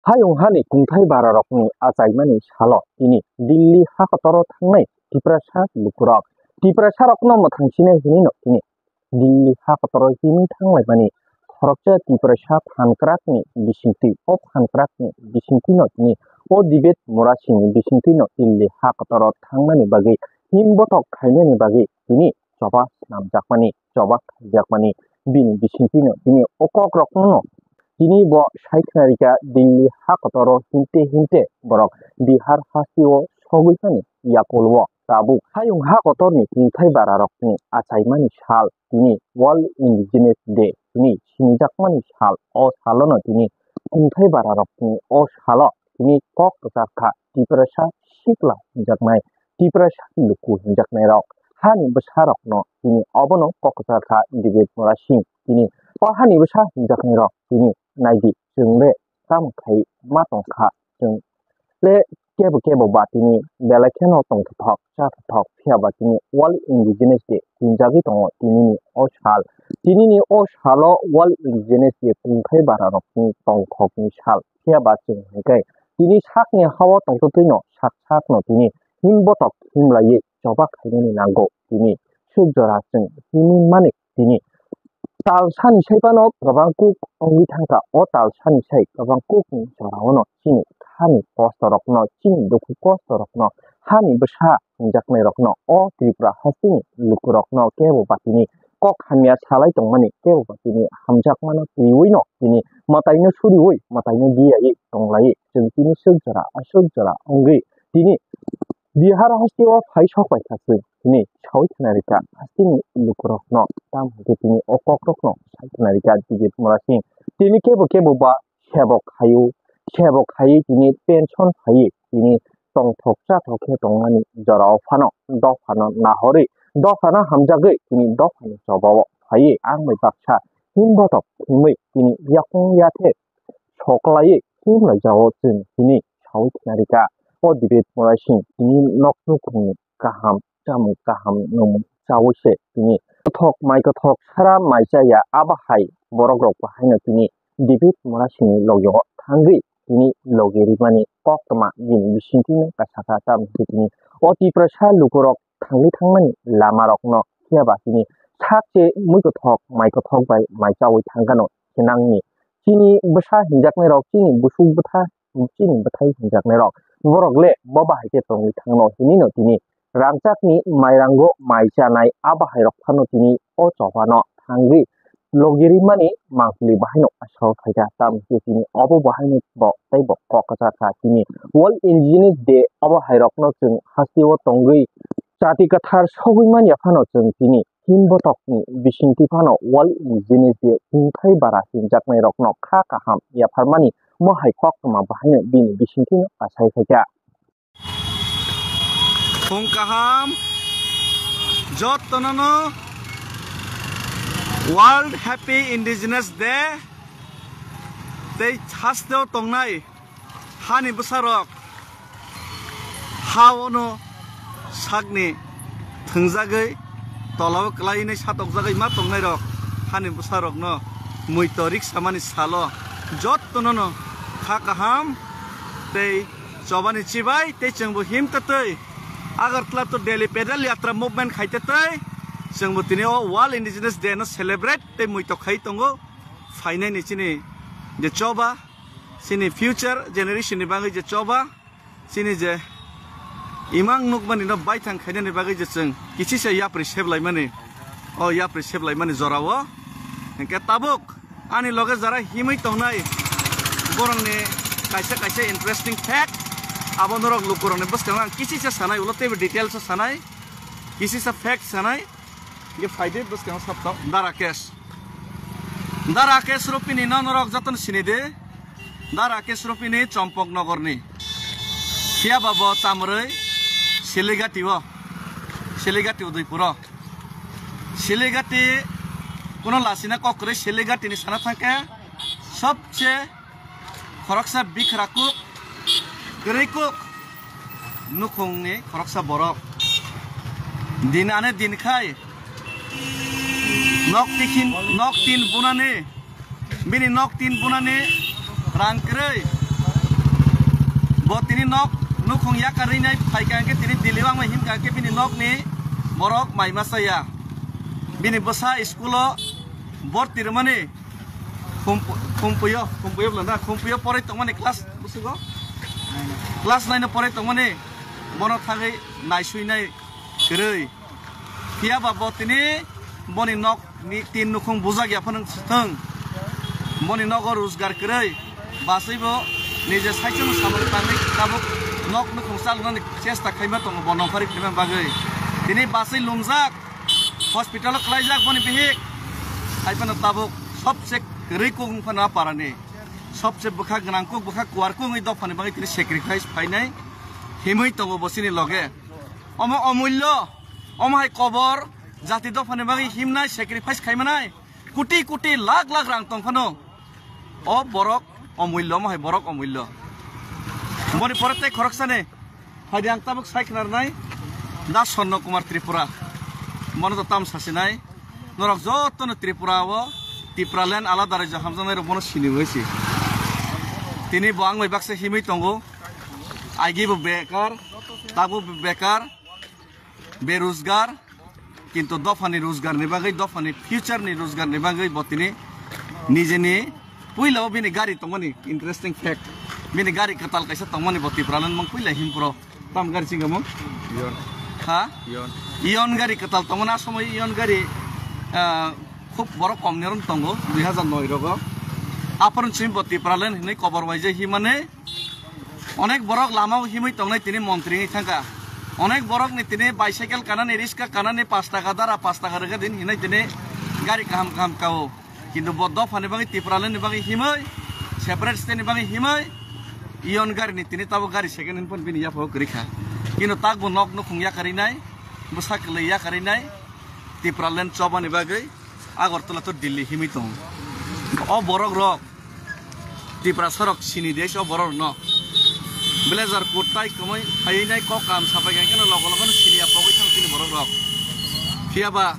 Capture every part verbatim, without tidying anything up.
Hayung hani kungthai bararokni achaimani salo tini Delhi hakotoro thangnai Tiprasa lukurok Tiprasarokno mwthangsinai hinwi no tini Delhi hakotoro himwi thanglaimani khoroksa Tiprasa phankrakni bisingtwi. O phankrakni bisingtwino tini o David Murasingni bisingtwino Delhi hakotoro thangnani bagwi himbothok khainani bagwi tini choba swnamjakmani, choba khaijakmani bini bisingtwino tini o kokrokno tini bo sai khna rikha Delhi hakotoro himte himte borok Bihar hasteo sogwi phani yakolwo tabuk. Hayung hakotorni kungthai bararokni achaimani sal tini World Indigenous Day tini sinijakmani sal. O salono tini kungthai bararokni o salo tini kok kwchar kha Tiprasa sikla hinjaknai, Tiprasa luku hinjaknairok. Hani bwsarokno tini obono kok kwchar kha David Murasing tini o hani bwsa hinjaknairok tini naidi chwng le tamo khai ma tong kha chwng le kebo kebo ba tini belai kheno tongthothok chathothok phiya ba tini World Indigenous Day hinjagwi tongo tinini o sal. Tinini o salo World Indigenous Day kungthai bararokni tongthokni sal phiya ba chwng hwnkhe tini sakni hao tongtwtwino sak sakno tini himbothok himlaiwi choba khainani nango tini swk jora chwng himwi mani tini. Tal sani sai phano kwbang kuk wngwi thangkha. O tal sani sai kwbang kukni jorao no chini hani kosto rokno, chini dukhu kosto rokno, hani bwsa hinjaknai rokno, o Tripura hasteni lukurokno kebo batini kok hamya salai tongmani, kebo batini hamjakmano twiwi no tini mwtaino suriwi, mwtaino diyaiwi tonglaiwi chwng tini swk jora aswk jora wngwi tini Bihar hasteo phai sok pai kha chwng hinwi sawi khna rikha hasteni lukurokno, tamo hwnkhe tini o kokrokno sai khna rikha David Murasing. Tini kebo kebo ba sebok khaio, sebok khaiwi tini pension phaiwi tini tongthok chathok khe tongmani jorao phano dophano nahorwi, dophano hamjagwi tini dophani chobao phaiwi ang bai baksa himbothok himwi tini yakung yathek soklaiwi himlaijago chwng hinwi sawi khna rikha. O David Murasing tini nok nukhungni kaham chamung kaham nungmung chawi se tini kothok mai kothok sara mai chaya, abo hai borok rok bo haino tini David Murasingni logio thangwi tini logi rimani koktwma bini bisingtwino kasaka, tamo hwnkhe tini o Tiprasa lukurok thangwi thangmani lamarokno phiya ba tini sak se mui kothok mai kothok bai mai chawi thangkano khenangni chini bwsa hinjaknairok, chini busuk bwtha, chini bwthai hinjaknairok, borok le bo bahai khe tongwi thangno hinwi no tini rangchakni mairango mai chanai a bahairok phano tini o chobano thangwi logi rimani mangpili bahaino asao phaikha, tamo khe tini obo bahaino bo tei bo kok kwchar kha. Tini World Indigenous Day obo hairokno chwng hasteo tongwi chati kwthar sogwi manya phano chwng tini himbothokni bisingtwi phano World Indigenous Day kungthai bara hinjaknairokno kha kaham yapharmani mohai koktwma bahaino bini bisingtwino asai phaikha. Phung kaham jottonono World Happy Indigenous Day tei hasteo tongnai hani bwsarok ha ono sakni thwngjagwi tolao kwlainai satokjagwi ma tongnairok hani bwsarokno muito riksamani salo jottonono kha kaham tei chobani chibai tei chwngbo him twtwi Agartala to Delhi pedal yatra movement khai twtwi chwngbo tini o World Indigenous Day no celebrate tei muito khai tongo. Phainai ni chini je choba, chini future generation ni bagwi je choba, chini je imang nukmani no baithang khainani bagwi je chwng kichisa yapri seplaimani, o yapri seplaimani jorao. Hinkhe tabuk ani loge jara himwi tongnai borokni kaisa kaisa interesting fact, abo norok lukurokni bwskango ang kichisa sanai, ulo teibo details o sanai, kichisa fact sanai. Hinkhe phaidi bwskango sabtao Da Rakesh. Da Rakesh Rupini no norok jotono sinidi. Da Rakesh Rupini Chompok Nogorni. Phiya ba bo chamrwi Siligati o. Siligati Udaipuro. Siligati kuno lasina kok kwrwi Siligati ni sana thangkhe sobse khoroksa bikhra kuk, kwrwi kuk nukhungni khoroksa borok. Din ane din khai nok tikhin, nok tin bunani, bini nok tin bunani rang kwrwi Bo tini nok nukhung yakarwi nai phaikha hwnkhe tini Delhi o wngmai hinkha hwnkhe bini nokni borok mai masa ya. Bini bwsa school o borti rwmani khumpu-, khumpuyo, khumpuyo bwlanda, khumpuyo porwi tongmani class bwswgo? Class nine o porwi tongmani bono thangwi naiswi nai kwrwi. Phiya ba bo tini boni nok ni tin nukhung bujak ya phano thwng. Boni nogo rojgar kwrwi. Baswi bo nije saichung samung tangwi tabuk nok nukhung chalnani chesta khaima tongo bo nongkhorwi khaima bagwi. Tini baswi lumjak, hospital o khlaijak boni bihik. Hai phano tabuk sobse kwrwi kuk wng phano a parani. Sobse bwkha gwnang kuk, bwkha kuar kuk wngwi dophani bagwi tini sacrifice phainai himwi tongo bo chini loge. Omo omullo, omo hai kobor, jati dophani bagwi himnai, sacrifice khaimanai, koti koti, lakh lakh rang tong phano. O borok omullo, omo hai borok omullo. Boni pore tei khoroksani, phaidi ang tabuk sai khnarnai, Da Sonno Kumar Tripura. Bono to tam sasinai, norok jotono Tripura o, Tipraland alada rajyo hamjaknai rok bono sini bai si. Tini bo ang bai baksa himwi tongo, aigi bo bekar, tabuk bo bekar. Berojgar, kintu dophani rojgar ni bagwi, dophani future ni rojgar ni bagwi bo tini nijeni puila o bini gari tongmani, interesting fact, bini gari kwtal kaisa tongmani bo Tipraland mung puila himpro. Tam gari chingamo? Ion. Ha? Ion. Ion gari kwtal tongmani, a somoi Ion gari, ah, khub borok kom ni rom tongo, dui hazar noi rogo. Aphuru chini bo Tipraland hinwi kobor bai je himani, Onek borok lama o himwi tongnai tini montri wngwi thangkha. Onek borok ni tini bicycle kanani, riska kanani, pash taka dara, pash taka rwkha din hinwi tini gari kaham kaham kao. Kintu bo dophani bagwi, Tipraland ni bagwi himwi, separate state ni bagwi himwi, Ion gari ni tini tabuk gari second hand phone bini yapha o kwrwi kha. Kintu tak bo nok nukhung yakarwi nai, bwsa kwlwi yakarwi nai, Tipraland chobani bagwi. Agartala to Delhi himwi tongo. O borok rok, Tiprasa rok sini de o borok no. Blazer coat tai kwmwi phaiwi nai kok kam sapai khe no logo logo no sini ya pogwi thang chini borok rok. Phiya ba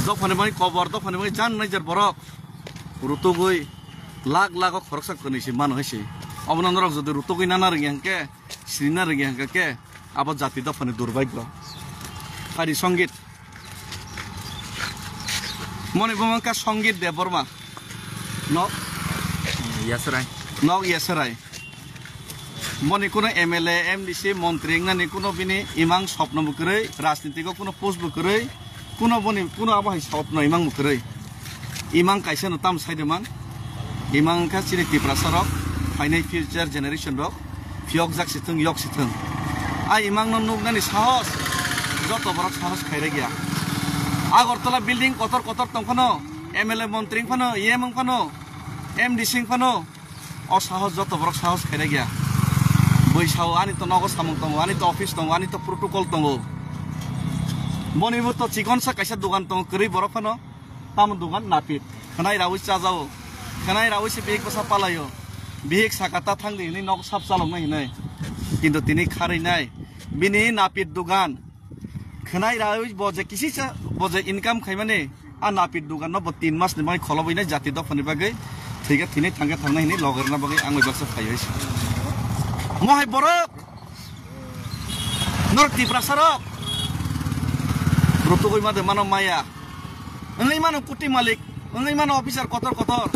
dophani bai kobor, dophani bai jan nai jer borok. Rutugwi lakh lakh o khoroksa kwnwi se mano hai se. Obono norok jodi rutugwi nana rwngya hwnkhe, sini na rwngya hwnkhe, abo jati dophani durbhagyo. Hari Songit. Moni bo wngkha Songit Debbarma. Nok? Yasarai. Nok Yasarai. Moni kuno M L A, M D C, montri wngnani kuno bini imang sopno bo kwrwi, rajnitiko kuno post bo kwrwi, kuno boni, kuno abo hai sopno imang bo kwrwi. Imang kaisa no tam sai de man. Imang wngkha chini Tiprasa rok, phainai future generation rok. Phiyokjak si thung, yok si thung. A imang no nuknani sahos, joto borok sahos khairagya. Agartala building kotor kotor tong phano, M L A montri wng phano, E M wng phano, M D C wng phano, o sahos joto borok sahos khairagya. Bui sao, ani to nogo samung tongo, ani to office tongo, ani to protocol tongo. Boni bo to chikonsa kaisa dogan tongo, kwrwi borok phano. Tamo dogan napit. Khwnai rawi chajao. Khwnai rawi se bihik bwsa palaio. Bihik saka ta thangdi hinwi nok sap chaloknai hinwi. Kintu tini kharwi nai. Bini napit dogan. Khwnai rawi bo je kisi cha, bo je income khaimani. A napit dogan no bo tin mas ni mai kholobwi nai jati dophani bagwi. Thwiga thini thangga thangnai hinwi logorna bagwi ang bai baksa phaiwi se. Mohai borok. Norok Tiprasa rok. Rutugwi made mano maya. Wngwi mano kuti malik, wngwi mano officer kotor kotor.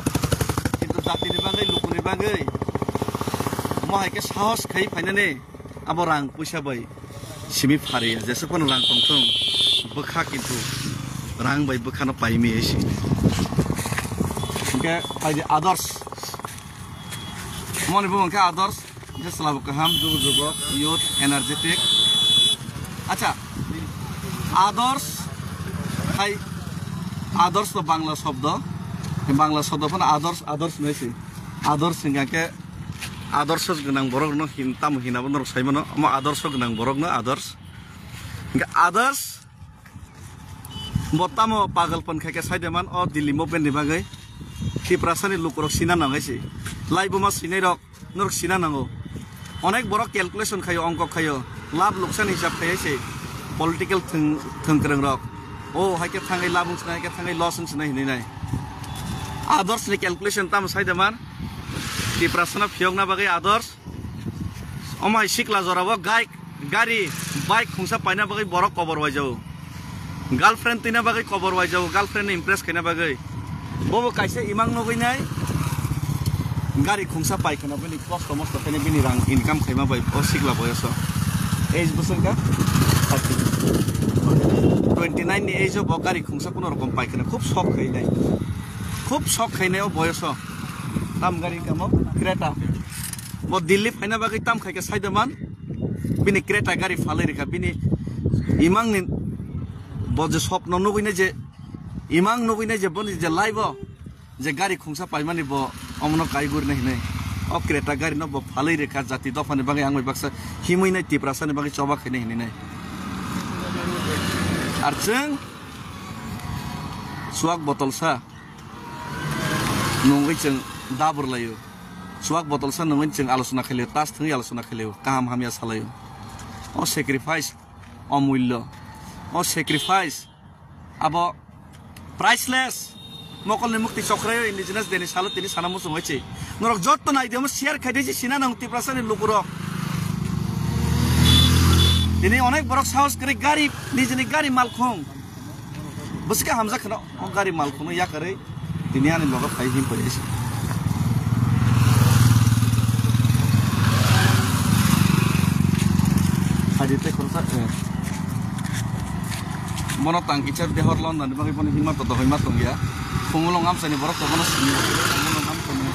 Kintu jatini bagwi, lukuni bagwi, mo hai khe sahos khai phainani abo rang puisa bai simi phari, jesa phano rang tongthung, bwkha kintu rang bai bwkhano paimi hai se. Hwnkhe phaidi others. Moni bo hwnkhe others. Hwnkhe chwla bo kaham, jugo jugo, youth, energetic. Acha, others, hai, others to Bangla shobdo. Bangla shobdo phano others, others hinwi se. Others hwnkha khe others gwnang borok no hin, tamo hinabo norok sai mano. Omo others gwnang borok no others. Hwnkhe others, Bo tamo pagal pon khai khe sai de man o Delhi movement ni bagwi. Tiprasa ni lukurok sina nangai se. Lai buma sinai rok norok sina nango. Onek borok calculation khaio, ongkok khaio. Lab luksan hisab khai se. Political thwng, thwngkwrwng rok. O hai khe thangai lab wng sinai, hai khe thangai loss wng sinai hinwi nai. Others ni calculation tamo sai de man. Tiprasa no phiyokna bagwi others. Omai sikla jorao gai-, gari, bike khungsa paina bagwi borok kobor waijao. Girlfriend twina bagwi kobor waijao, girlfriend ni impress khaina bagwi. Bobo kaisa imang nugwi nai gari khungsa pai khana bini kosto mosto khaina bini rang income khaima bai o sikla boyoso. Age bwswk kha thirty. Twenty nine ni age o bo gari khungsa kuno rokom pai khana khub sok khai nai. Khub sok khai nai o boyoso. Tam gari kamo Creta. Bo Delhi phaina bagwi tam khai khe sai da man. Bini Creta gari phalwi rikha. Bini imang ni bo je sopno nugwi nai je, imang nugwi nai je boni je life o je gari khungsa paimani bo omono kai guri nai hinwi. O Creta gari no bo phalwi rikha jati dopha ni bagwi ang bai baksa himwi nai Tiprasa ni bagwi choba khai nai hinwi nai. Ar chwng chuak botol sa nungwi chwng dabur laio. Chuak botol sa nungwi chwng alochona khailio, tas thwngwi alochona khailio, kaham hamya salaio. O sacrifice, o mullo, o sacrifice, abo priceless. Mokolni mukti chokraio indigenous deni salo tini sana muchung hoichi. Norok jotto nai demo share khai dei sina nang Tiprasa ni lukurok. Tini onek borok sahos kwrwi gari, nijini gari malkhung. Bwswk hamjak kheno o gari malkhungno yakarwi tini ani logo phai him phai se. Phaidi tei khoroksa, eh. Bono tang kichar dehor London ni bagwi bono hima to dohoi ma tongya. Khumulwng amchaini borok to bono sini. Khumulwng amchaini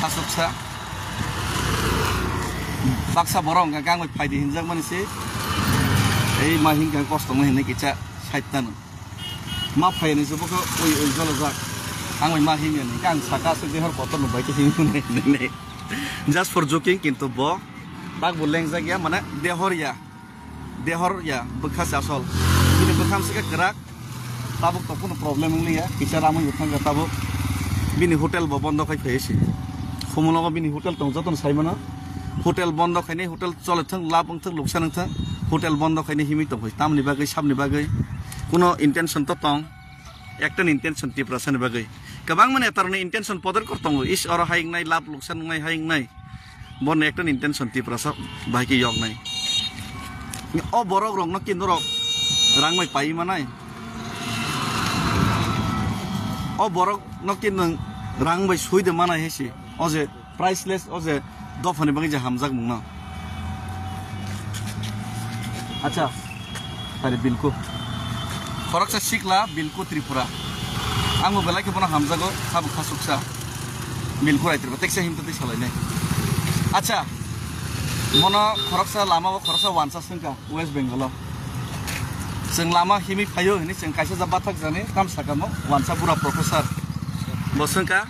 khasuksa. Baksa borok hwnkha khe ang bai phaidi hinjak mani se. Ei ma hinkha kosto ma hinwi kicha side tano. Ma phai ni se bokhe ui ui jolojak. Ang bai ma himya ni. Ang saka aswk dehor kotor no bai khe himya ni. Just for joking, kintu bo tak bo lengjak ya, mane dehor ya. Dehor ya, bwkha se asol. Bini bwkham se khe kwrak. Tabuk to kuno problem wng liya. Kisa ramwi bwkhang khe tabuk. Bini hotel bo bondo khai phai se. Khumulwngo bini hotel tong jotono sai mano. Hotel bondo khainai, hotel chole thang, lab wng thang, luksan wng thang. Hotel bondo khainai himwi tong phai. Tamni bagwi, sabni bagwi. Kuno intention to tong. Ekta ni intention Tiprasa ni bagwi. Kwbangma netarokni intention podor kor tongo. Is oro hai wngnai, lab luksan wngnai, hai wngnai. Borni ekta ni intention Tiprasa bahai khe yoknai. O borok rokno khe norok rang bai pai manai. O borok no khe nwng rang bai sui de manai hai se. O je priceless, o je dophani bagwi je hamjak mungno. Acha, tari Bilku. Khoroksa sikla Bilku Tripura. Ang bo belai khe bono hamjago, sabo khasuksa. Bilku Rai Tripura, teksa himtwi twi salainai. Acha, mono khoroksa lama o khoroksa wansa swngkha West Bengal o. Chwng lama himwi phaio hinwi chwng kaisa ja bathak jani tam sakamo wansa bura professor. Bo swngkha,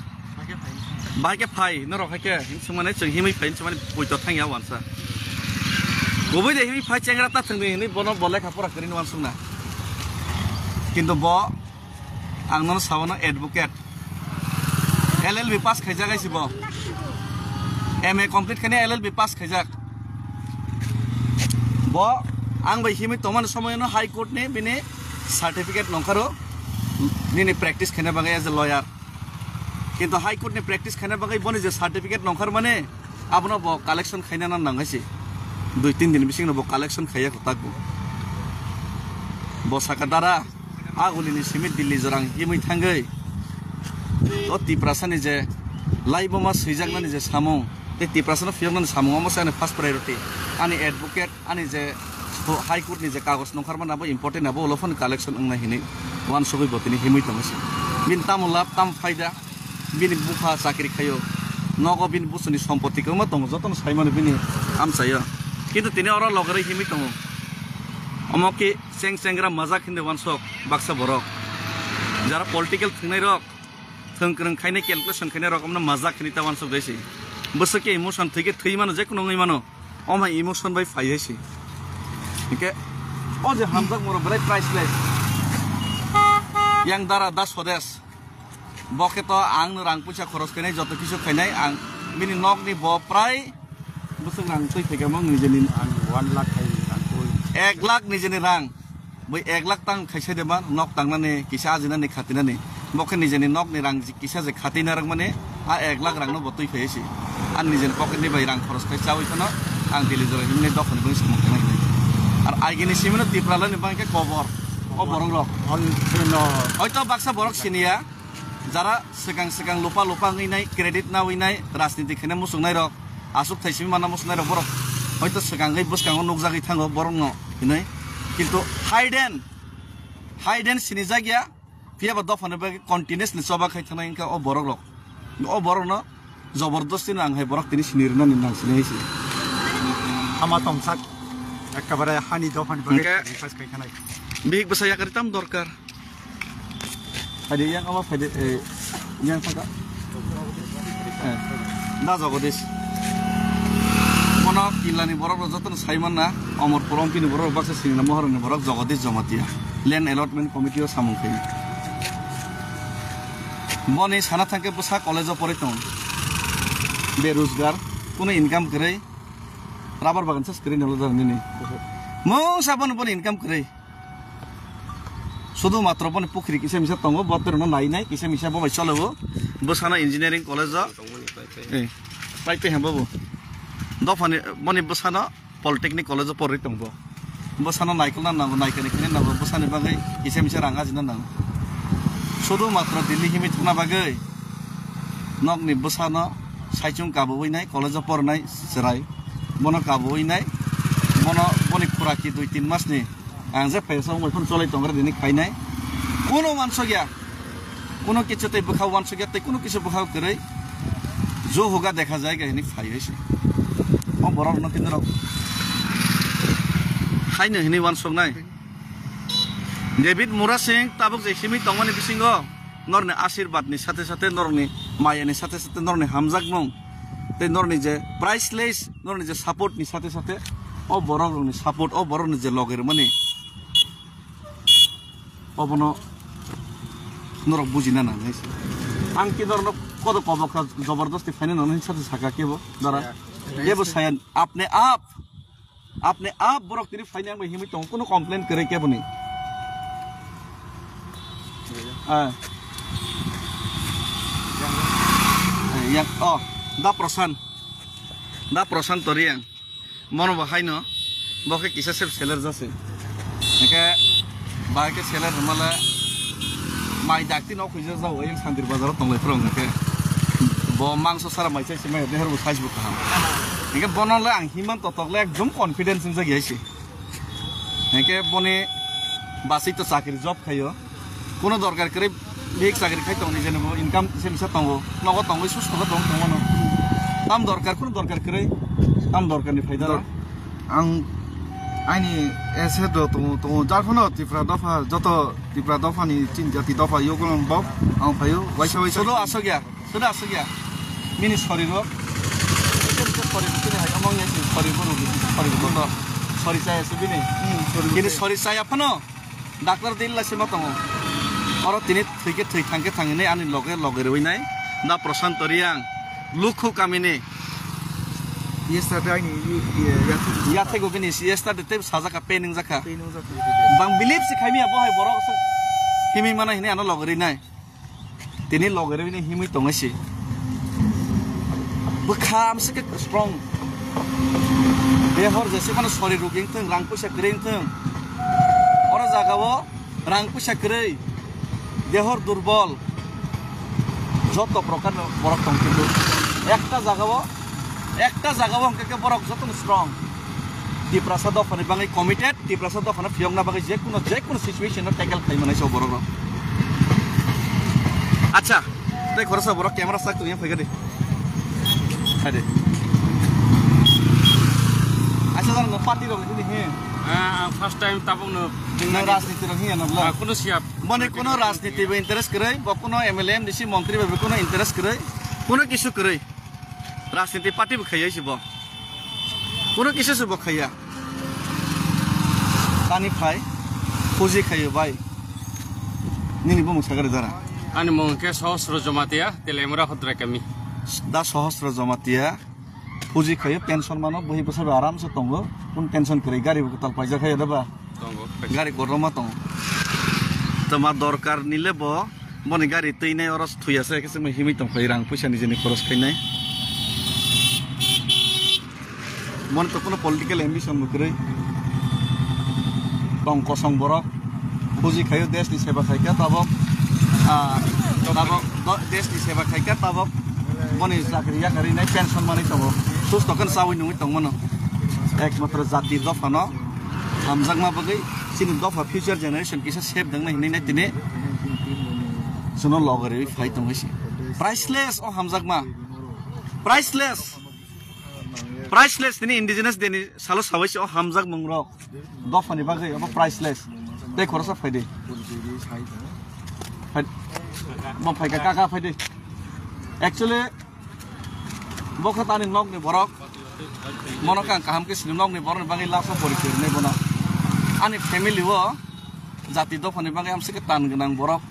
bahai khe phai, norok hai khe, hinwi swngmani chwng himwi phai, hinwi swngmani poito thangya wansa. Kubui de himwi phai chengra ta thwngdi hinwi bono bo lekha pora kwrwini wansukna. Kintu bo, ang nono sabo no advocate. L L B pass khaijak hai si bo. M A complete khaini L L B pass khaijak. Bo, ang bai himwi tongmani somoy no High Court ni bini certificate nongkharo, nini practice khaina bagwi as a lawyer. Kintu High Court ni practice khaina bagwi boni je certificate nongkhar mani, abono bo collection khaina na nang hai se. Dui tin din bisingo bo collection khaiya kwtak bo. Bo saka dara, a guli ni simi Delhi jorang himwi thangwi. O Tiprasa ni je laiboma swijaknani je samung, tei Tiprasa no phiyoknani samung omo se ani first priority. Ani advocate, ani je High Court ni je kagoj nongkhar mani abo important, abo ulo phano collection wngnai hinwi wansugwi bo tini himwi tongo se. Bini tamo lab, tamo phaida, bini bupha chakri khaio, nogo bini busuni sompoti kwbangma tongo, jotono saimano bini amchaio. Kintu tini oro logorwi himwi tongo. Omo khe cheng chengra majak hinwi wansuk baksa borok. Jara political thwngnairok, thwng kwrwng khainai, calculation khainai rok omno majak hinwi ta wansuk dai se. Bwswk khe emotion thwi khe thwi mano, jekunu wngwi mano. Omo hai emotion bai phai hai se. Hinkhe o je hamjak moro belai priceless. Yang dara da Swadesh. Bo khe to ang no rang puisa khoros khainai, joto kisu khainai ang bini nok ni bo prai bwswk rang twi phaikha mang nijeni. Ang one lakh khai rang twi. Ek lakh nijeni rang. Bai ek lakh tang khaisa de ma nok tangnani kisa ajinani khatinani. Bo khe nijeni nok ni rang ji-, kisa je khatina rang mani a ek lakh rang no bo twi phai si. An nijeni pocket ni bai rang khoros khai chawi khano. Ang Delhi jora himni dophani bagwi samung khainai hinwi. Ar agini simino Tipralani bangkhe kobor. O borok rok. Hoito baksa borok siniya. Jara swkang swkang lupa lupa wngwi nai, credit nawi nai, rajniti khaina muchungnai rok, aswk thai simi manna muchungnai rok borok. Hoito swkangwi bwskango nukjagwi thango borokno hinwi. Kintu hidden, hidden sinijak ya. Phiya ba dophani bagwi continuously choba khai thanai wngkha o borok rok. O borok no jobordostino ang hai borok tini sini rwnani nang sini hai se. Hama tongsak ekkabare hani dophani bagwi Hwnkhe sacrifice khai thanai. Bihik bwsa yakari tam dorkar. Phaidi yang ama phaidi, eh, yang thangka. Eh, da Jagadish. Mono Killani borok rok jotono sai manna, Omorpur Ompini borok rok baksa sinina Mohorani borok Jagadish Jamatia. Land Allotment Committee o samung khaio. Boni sana thangkhe bwsa college o porwi tong. Berojgar, kuno income kwrwi. Rubber bagan ses kwrwi nalo jar nini. Mungsa bono, bono income kwrwi. Sudu matro boni pukhri kisa misa tongo, bo terno nai nai, kisa misa bo bai cholo bo. Bwsano engineering college o. Eh, pai pe hembo bo. Dophani boni bwsano Polytechnic College o porwi tong bo. Bwsano naikol na nango, naikani khini nango, bwsani bagwi kisa misa rang ajina nango. Sudu matro Delhi himwi thangna bagwi nokni bwsano saichung kabuwi nai, college o pornai chwrai. Bono kabuwi nai, bono, boni khuraki dui tin masni ang je phaisa wngwi phano cholai tongre dini khainai. Kuno wansokya. Kuno kichu tei bwkha wansukya tei kuno kichu bwkha kwrwi. Jo hoga dekha jayega hinwi phaiwi se. O borok no kintu rok haino hinwi wansuknai. David Murasing tabuk je himwi tongmani bisingo norni ashirbad ni sate sate, norni maya ni sate sate, norni hamjakmung tei norni je priceless, norni je support ni sate sate o borok rokni support, o borok ni je loge rwmani Obono norok bujina nangnai se. Ang khe norokno kodo kobok kha, jobordosti phaina nangnai hinsa se saka kebo dara. Ya. Kebo saya apne ap, apne ap borok tini phaina ang bai himwi tongo, kuno complain kwrwi kebo ni. Ah. Eh, yang, oh, Da Prasant. Da Prasant Toriang. Mono bo haino, bo khe kisa se seller jase. Hingke bahai khe seller hwnmale mai dakti nok huijak jao, yang Santir Bazar o tonglai phuru hingke. Bo mangso sara mai chai se mai, dehor bo size bo kaham. Hingke bono le ang himan totok le ekdom confidence wngjak ya se. Hingke boni basik to chakri job khaio. Kuno dorkar kwrwi bihik chakri khai tongni, jeni bo income kisa misa tongo, nogo tongwi susto khe tong tongmano. Tam dorkar, kuno dorkar kwrwi, tam dorkarni phaida Dor-, rok. Ang aini ese do tongo, tongo, jar phano Tripura dopha, joto Tripura dophani chin jati dopha yogo bok ang phaio, waisa waisa. Sodo asok ya. Soda aswk ya? Bini sori rok. Sori rok bini hai among ya, sori rok bini sori rok to. Sori chaya se bini. Hmm, sori Bini chaya. Sori chaya phano. Doctor dil lai se ma tongo. Oro tini thwi khe thwi, thang khe thang hinwi ani loge loge rwi nai. Da Prasant Toriang. Lukhu kamini. Yesterday ni, ye, ye, ya. Ya thego bini yesterday te sajaka, pain wngjaka. Pain wngjaka. Bang believe se khaimi abo hai borok se himwi mana hinwi ano loge rwi nai. Tini loge rwi ni himwi tongwi si. Bwkha amse khe strong. Behor jese mano sori ruging thung, rang puisa kwrwi thung. Oro jaga o rang puisa kwrwi. Dehor durbol. Joto prokar ni borok tong kintu. Ekta jaga o, ekta jaga o hwnkhe khe borok joto no strong. Tiprasa dophani bagwi committed, Tiprasa dophano phiyokna bagwi je kuno, je kuno situation no tackle khai manai se o borok rok. Acha, tei khoroksa borok camera sak tongya phaikha de. Hai de. Acha, jang no party rok ni he. Ah, first time tabuk no. No rajniti rok hiya no bla. Ah, kuno siya. Boni kuno rajniti bo interest kwrwi, bo kuno M L A, M D C, montri bo kuno interest kwrwi, kuno kisu kwrwi. Rajniti party bo khaiya se bo. Kuno kisa se bo khaiya. Tani phai, puji khaio bai. Nini bumung sagari dara. Ani mung khe Sohosro Jamatia, Telaimura Hodrai kami. Da Sohosro Jamatia, puji khaio, pension mano, buhi bwsa bai aram se tongo. Kun pension kwrwi, gari bo kwtal paijak khaio da ba? Tongo. Gari kotorma tongo. Toma dorkar ni le bo, boni gari twi nai oro thwi ase, khe se himwi tong phai rang puisa ni jeni khoros khai nai. Boni to kuno political ambition bo kwrwi. Tong kosong borok. Buji khayo, desh ni seba khaikha tabok. Ah, tabok do-, desh ni seba khaikha tabok. Boni chakri yakarwi nai, pension manwi tongo. Susto khe chawi nungwi tongmano. Ekmatro jati dophano hamjakma bagwi, chini dopha future generation kisa save dangna hinwi nai tini. Chwngno logariwi phai tongwi se. Priceless o hamjakma. Priceless. Priceless tini indigenous day ni salo sabai se o hamjak mungrok. Dophani bagwi obo priceless. Tei khoroksa phaidi. Phai-, bo phaikha kaka phaidi. Actually, bo kha tani nokni borok. Bono khe ang kaham khe sini nokni borokni bagwi last o porichoi rwnai bono. Ani family o jati dophani bagwi amsike tan gwnang borok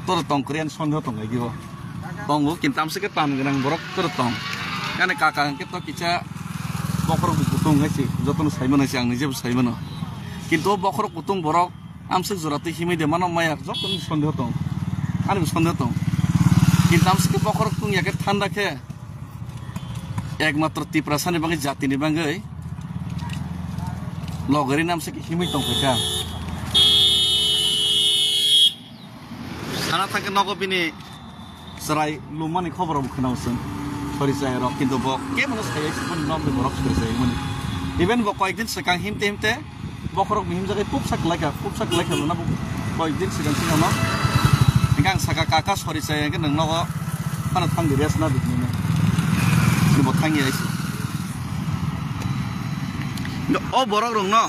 toro tong kwrwi ani sondeho tong lai o. Tongo, kintu amsike tan gwnang borok toro tong. Ani kaka hwnkhe to kisa bokhorok kutung hai se, jotono sai mano se, ang nijebo sai mano. Kintu o bokhorok kutung borok amsik jora twi himwi de mano maya, jotono sondeho tong. Ani bo sondeho tong. Kintu amsike bokhorok tung ya khe thanda khe, ekmatro Tiprasani bagwi, jatini bagwi logari namsike himwi tong kha. Sana thangkhe nogo bini chwrai lumani khobor bo khwnao chwng. Sori chai rok, kintu bo kebono sai ai, siboni nokni borok sori chai mani. Even bo koyekdin swkang himte himte bokhorok ni himjagwi pupsa kwlaikha, pupsa kwlaikha luna bo koyekdin swkang swkang no. Hingke ang saka, "Kaka, sori chai hingke nwng nogo phano thang di, rest na di," hinwi no. Bo thang ya isi. O borok rok no,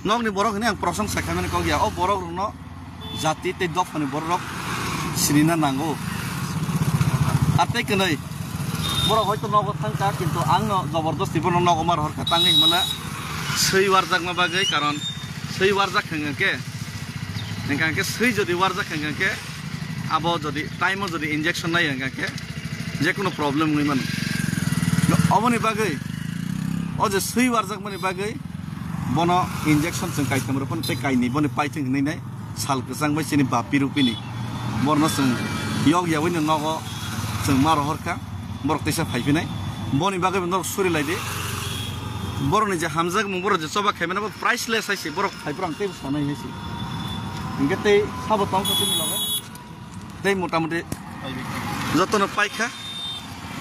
nokni borok hinwi ang prosong sakha mani kok ya. O borok rok no jati tei dophani borok rok sinina nango. Ar tei kwnwi borok hoito nogo thangkha, kintu ang no jobordosti bono nogo mar horkha tangwi himala swi warjakma bagwi, karon swi warjak hwnkhe, hwnkhe swi jodi warjak hwnkhe abo jodi time o jodi injection nai hwnkhe jekunu problem wngwi mano. Oboni bagwi o je swi warjakmani bagwi bono injection chwng kaitham rw phano tei kainwi boni paithwng hinwi nai. Sal kwchang bai chini bappi rupini. Borno chwng yok yaui no nogo chwng ma rohor kha. Borok teisa phai phinai. Boni bagwi bo norok suri lai di. Borok ni je hamjak mung, borok je choba khai mano bo priceless hai se. Borok phai phuru ang teibo sanai hai se. Hingke tei sabo tong kha chini loge. Tei mota moti jotono pai kha.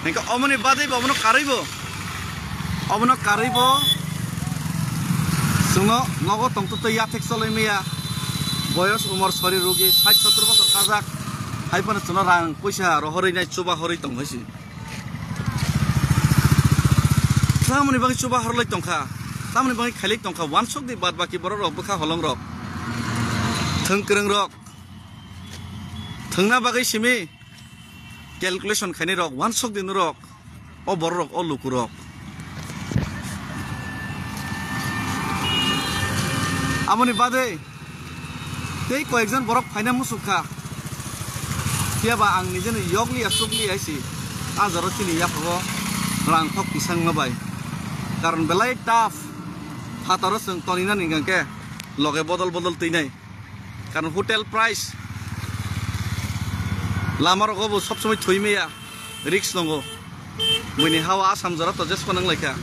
Hingke omoni badai bo, omono karwi bo, omono karwi bo chwngno nogo tongtwtwi yathek choloi maya, boyos umor sori rugi sait sottor bosor kajak, hai phano chwngno rang puisa rohorwi nai, chuba horwi tong hai se. Tamoni bagwi chuba horlai tong kha, tamoni bagwi khailai tong kha, wansuk di bad baki borok rok, bwkha holong rok, thwng kwrwng rok, thwngna bagwi simi calculation khainai rok, wansuk di norok. O borok rok, o luku rok. Amoni bade tei koyekjon borok phaina musuk kha. Phiya ba ang nijeno yokli ya chukli ya si. A jaro chini yaphoro rang thok kisang ma bai. Karon belai tough. Phataro chwng toni nani hingke loge bodol bodol twi nai. Karon hotel price lama rogo bo sob somoi thwi maya. Risk nongo. Buini hawa Assam jora to adjust phano wnglaikha.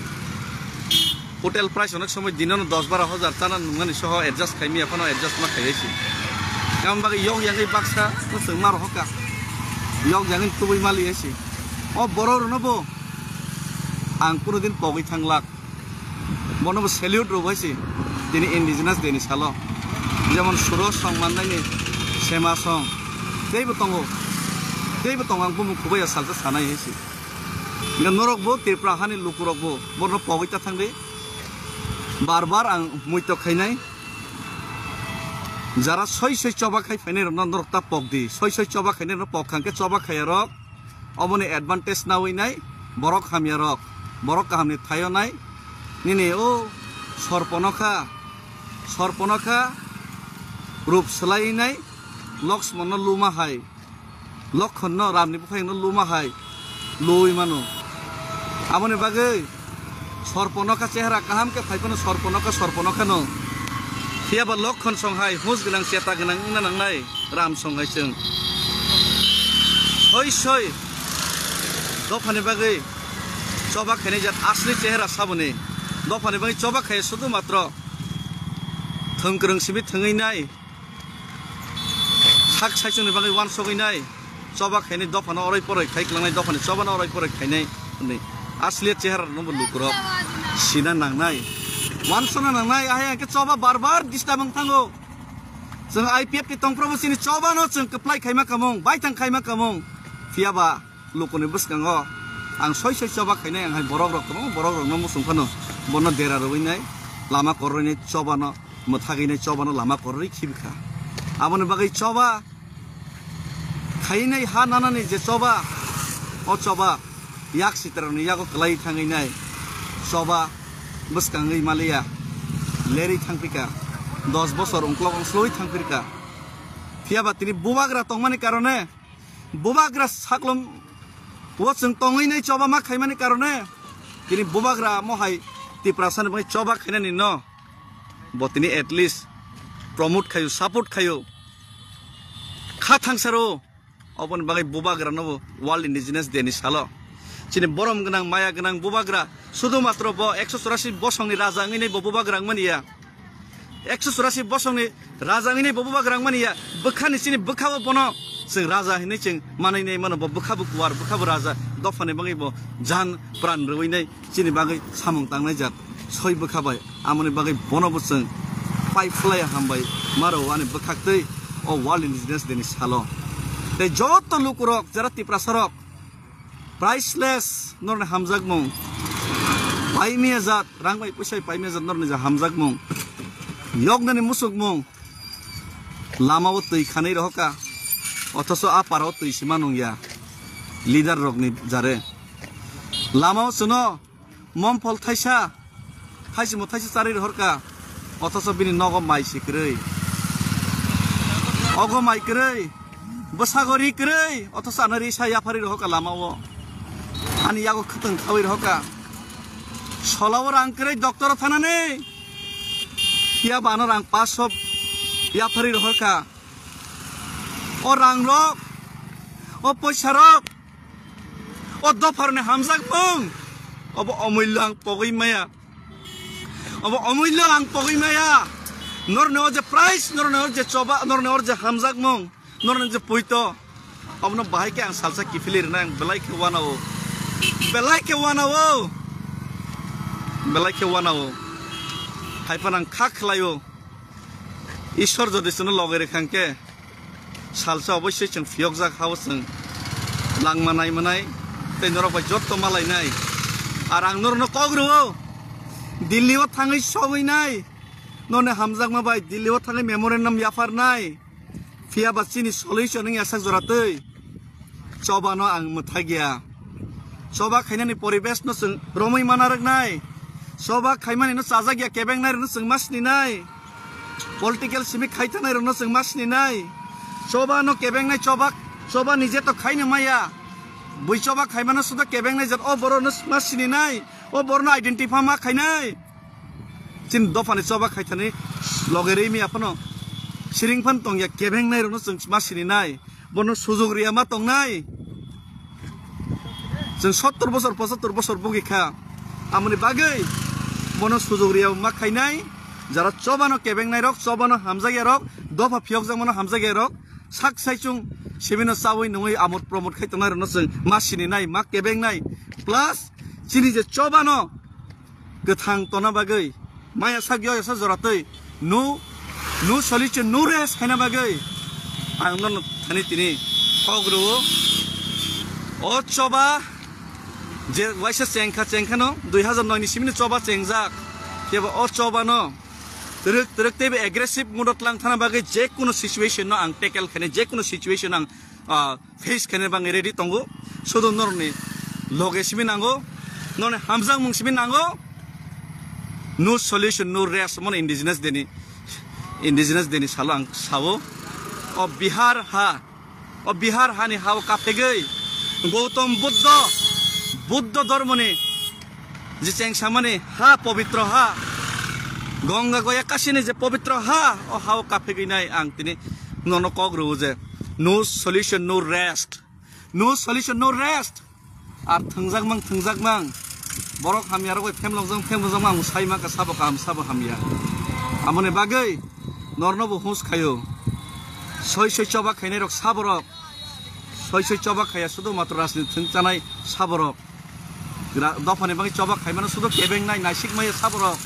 Hotel price onek somoi dinono dos baro hajar chana nungmani soho adjust khai miya phano adjust ma khaiyaisi. Tamoni bagwi yok yangwi baksa no chwng ma rohorkha. Yok yangwi tubui maliyaisi. O borok rokno bo ang kuno din pogwi thanglak. Bono bo salute rw hai se tini indigenous day ni salo. Jemon Suro song mannaini Sema song. Teibo tongo. Teibo tongo, ang bumung kubaiya salsa sanai hai se. Hingke norok bo Tripura hani lukurok bo borno pogwi ta thangdi. Bar bar ang muito khainai. Jara soi soi choba khai phainai rokno norok ta pokdi. Soi soi choba khainai rokno pok khangkhe choba khaiya rok. Oboni advantage nawi nai borok hamya rok, borok kaham ni thaio nai. Nini o sorpono kha, sorpono kha rup swlai nai Loksmonno luma hai, Lokhonno Ramni bwkhayungno luma hai lui mano. Aboni bagwi Sorponokha chehra kaham khe phai phano Sorponokha, Sorponokhano. Phiya ba Lokhon song hai hus gwnang, cheta gwnang wngna nangnai Ram song hai chwng. Soi soi dophani bagwi choba khainai jat asli chehra saboni. Dophani bagwi choba khai sudu matro thwng kwrwng simi thwngwi nai, sak saichungni bagwi wansogwi nai, choba khainai dophano oroi poroi khai kwlangnai, dophani chobano oroi poroi khainai hwnwi asliya chehara rokno bo lukurok sina nangnai, wansona nangnai. Ahai hwnkhe choba bar bar disturb wng thango. Chwng I P F ni tongphrobo chini chobano chwng kwplai khaima kamung, baithang khaima kamung. Phiyaba lukuni bwskango ang soi soi choba khainai, ang hai borok rok tongo, borok rokno muchung phano bono dera rwinai, lama kororwi nai chobano, mwthagwi nai chobano lama kororwi khibikha. Aboni bagwi choba khainai ha nanani je choba, o choba yak sitrani yago kwlai thangwi nai choba bwskangwi maliya, lerwi thangphika, dos bosor ungklok ungsloi thangphirka. Phiyaba tini bubagra tongmani karone, bubagra saklom o chwng tongwi nai choba ma khaimani karone, tini bubagra mohai Tiprasani bagwi choba khainani no bo tini at least promote khayo, support khayo, kha thangsaro. Oboni bagwi bubagrano bo World Indigenous Day ni salo chini borom gwnang, maya gwnang bubagra, sudu matro bo ekso churasi bosongni raja wngwi nai bo bubagra wngmani ya. Ekso churasi bosongni raja wngwi nai bo bubagra wngmani ya. Bwkhani chini bwkhao bono chwng raja hinwi chwng manwi nai mano, bo bwkhabo kuwar, bwkhabo raja, dophani bagwi bo jan pran rwwi nai chini bagwi samung tangnai jat soi bwkha bai. Amoni bagwi bono bo chwng pai phlai hambai maro ani bwkhaktwi o World Indigenous Day ni salo. Tei joto lukurok jara Tiprasarok priceless norni hamjakmung, paimia jat, rang bai pwsai paimia jat norni je hamjakmung, yoknani musukmung, lamao twi khanwi rohoka, othoso a parao twi sima nungya leader rokni jare. Lamao chwno momphol thaisa, thaisimo thaisa charwi rohorka, othoso bini nogo mai si kwrwi, ogo mai kwrwi, bwsago ri kwrwi, othoso ano risa yapharwi rohoka lamao. Ani yago khwtwng khawi rohoka. Solao rang kwrwi doctor-o thanani, phiya ba ano rang paso yapharwi rohorka. O rang rok, o poisa rok, o dophar ni hamjak mung, obo omullo ang pogwi maya, obo omullo ang pogwi maya. Norni o je price, norni o je choba, norni o je hamjak mung, norni je puito, obono bahai khe ang salsa kiphilwi rwnai, ang belai khe wanao, belai khe wanao, belai khe wanao. Haiphano ang kha khlaio. Ishwar jodi chwngno loge rwkha hwnkhe, salsa oboisoi chwng phiyokjak hao chwng langma naimanai tei norok bai jotto malainai. Ar ang norokno kok rwo, Delhi o thangwi sogwi nai, noni hamjakma bai Delhi o thangwi memorandum yapharnai. Phiya ba chini solution wngya sak jora twi. Chobano ang mwthagya. Choba khainani poribesh no chwng romwi mana rwknai. Choba khaimani no chajakya kebengnai rwno chwng ma sininai. Political simi khaitanai rwno chwng ma sininai. Choba no kebengnai choba, choba nije to khaino maya. Bui choba khaimano sudo kebengnai jat o borok no ma sininai. O borok no identify ma khainai. Chini dophani choba khaithani loge rimi aphano siring phan tongya kebengnai rokno chwng ma sininai, bono sujok riya ma tongnai. Chwng sottor bosor, pochattor bosor bugi kha, amoni bagwi bono sujok riya ma khainai. Jara chobano kebengnai rok, chobano hamjakya rok, dopha phiyokjakmano hamjakya rok, sak saichung sibino chawi nungwi amot promot khai tongnai rokno chwng ma sininai, ma kebengnai, plus chini je chobano kwthang tona bagwi, maya sak yo yasa jora twi, no, no solution, no rest khaina bagwi ang nono thani tini kok rwo. O choba je waisa chengkha, chengkha no dui hazar noi ni simi no choba chengjak, kebo o choba no twrwk twrwk teibo aggressive mood o tlang thana bagwi je kuno situation no ang tackle khainai, je kuno situation ang, ah, face khaina bagwi ready tongo. Sudo norokni loge simi nango, norokni hamjakmung simi nango. No solution, no rest, mano indigenous deni, indigenous deni salo ang sao. O Bihar ha, o Bihar hani hao kaphegwi Gautam Buddha, Buddha dhormoni je chengsamani ha, pobitro ha, Ganga Goya Kasini je pobitro ha, o hao kaphegwi nai ang tini nono kok rwo je no solution, no rest. No solution, no rest. Ar thwngjakmang, thwngjakmang. Borok hamya rok bai phemlok jang phemlok jang ang sai ma ka sabo kaham sabo hamya. Amoni bagwi norno bo hus khayo. Soi soi choba khainai rok sabo rok. Soi soi choba khaya sudo matro rajniti thwng chanai sabo rok. Gra-, dophani bagwi choba khaimano sudo kebeng nai naisik maya sabo rok.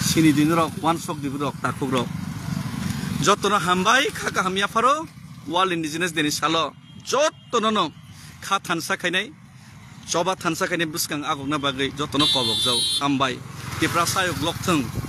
Sini dini rok, wansok dibu rok, takhuk rok. Jotono hambai kha kaham yapharo World Indigenous Day ni salo. Jotono no kha thansa khainai. Choba thansa khainai bwskang agokna bagwi jotono kobokjao. Hambai. Tiprasa ayuk lokthwng.